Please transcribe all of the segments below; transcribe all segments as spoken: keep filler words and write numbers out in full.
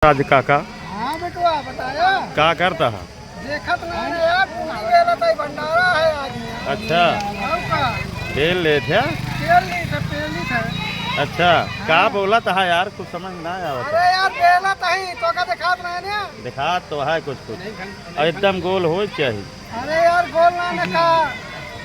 राज काका। हाँ बेटवा, बताया। का करता है? देखत ना है यार, पूरी बेलत है, भंडारा है आज यहाँ। अच्छा। और का? बेल लेत है? बेल ली था, बेल ली था। अच्छा, हाँ। का बोलत है यार, कुछ समझ ना आवत है। अरे यार, बेलत है, तो का देखात ना है ना? देखात तो है कुछ कुछ। और एकदम गोल होए चाहिए। अरे यार, गोल ना न का।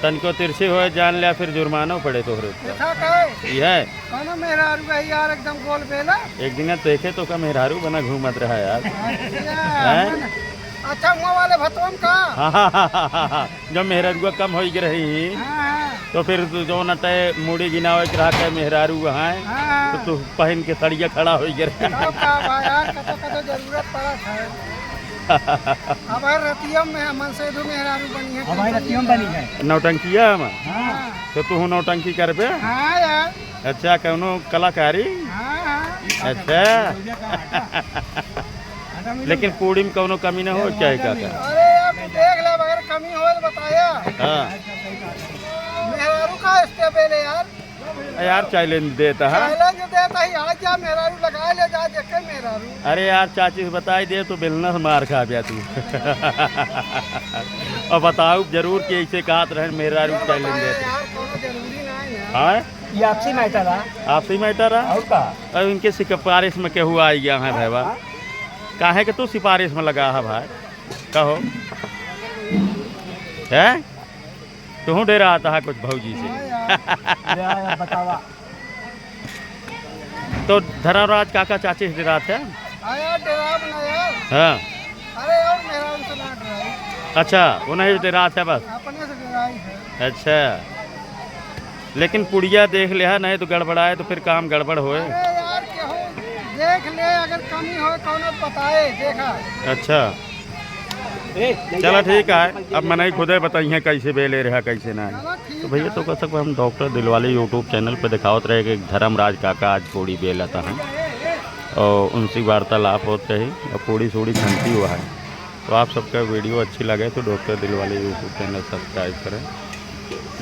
तनिको तिरछी होए जान लिया, फिर जुर्मानो पड़े तोहरे ऊपर। ऐसा का है? ई है। कौनो मेहरारू है यार, एकदम गोल बेला। एक दिन देखे तो का मेहरारू बना घूमत रहा यार। अच्छा, हैं? मन-, अच्छा, मुँह वाले भतवन का? हाँ, हाँ, हाँ, हाँ, हाँ, हाँ। जब मेहरारुआ कम होई के रही, हाँ, हाँ। तो फिर तू जो नटे मुड़ी गिनावे के रहा के मेहरारू हैं, हाँ, हाँ। तो तू पहन के सड़िया खड़ा होई के रही। तब का बा यार, कतो, कतो जरूरत पड़त है। अब हर रतिया में मन से दो मेहरारू बनी है, अब हर रतिया में बनी है। नौटंकिया में? हाँ। तो तू नौटंकी करबे? हाँ यार। अच्छा, कौनो कलाकारी? हाँ, हाँ। अच्छा। लेकिन पूड़ी में कौनो कमी ना हो, चाहे का का? अरे यार, तू देख ले, अगर कमी हो तो बताया। हाँ। मेहरारू का stable है यार। ए यार, challenge देता है। Challenge देता है, आ जा, मेहरारू लगा ले जा, देखे मेहरारू। अरे यार, चाची से बताई दे तो बेलना से मार खा गया तू। और बताओ जरूर कि ऐसे कहत रहे मेहरारू challenge देता। यार, कोनो जरूरी ना है यार। हाँ? ये आपसी matter है। आपसी matter है? और का? अब इनके सिफारिश में केहू आई गया है भैया। हाँ? काहे के तू सिफारिश में लगा है भाई? कहो। हैं? तुहूँ डेरात हा कुछ भौजी से। हाँ यार। या, या, बतावा। तो धर्मराज काका चाची से डेरात है? हाँ यार, डेराब ना यार। हाँ। अरे और मेहरारू से ना डेराई। अच्छा, उन्हीं से डेरात है बस? अपने से डेराई है। अच्छा। लेकिन पुड़िया देख ले हा, नहीं तो गड़बड़ाए तो फिर काम गड़बड़ होए। अरे यार, केहू देख ले, अगर कमी होए कौनो बताए, देखा। अच्छा। चला ठीक है, अब मनई खुदे बताइए कैसे बेले रहा, कैसे ना। चला ठीक तो भैया है। तो कह सकते हम डॉक्टर दिलवाले YouTube channel पे दिखावत रहे कि धर्मराज काका आज पूड़ी बेलत हैं और उनसे वार्तालाप होत रही और पूड़ी सूड़ी छनती हुआ है। तो आप सबका video अच्छी लगे तो डॉक्टर दिलवाले YouTube channel subscribe करें,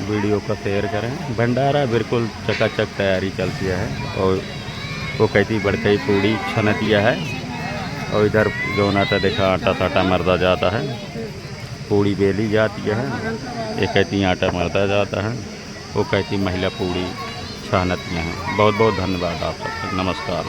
video को share करें। भंडारा बिल्कुल चकाचक तैयारी चलती है और वो कहती बड़कई पूड़ी छनतिया है और इधर जौन आटा देखा, आटा साटा मरदा जाता है, पूड़ी बेली जाती है, ये कहती आटा मरदा जाता है, वो कहती महिला पूड़ी छानतिया हैं। बहुत बहुत धन्यवाद आप सबको, नमस्कार।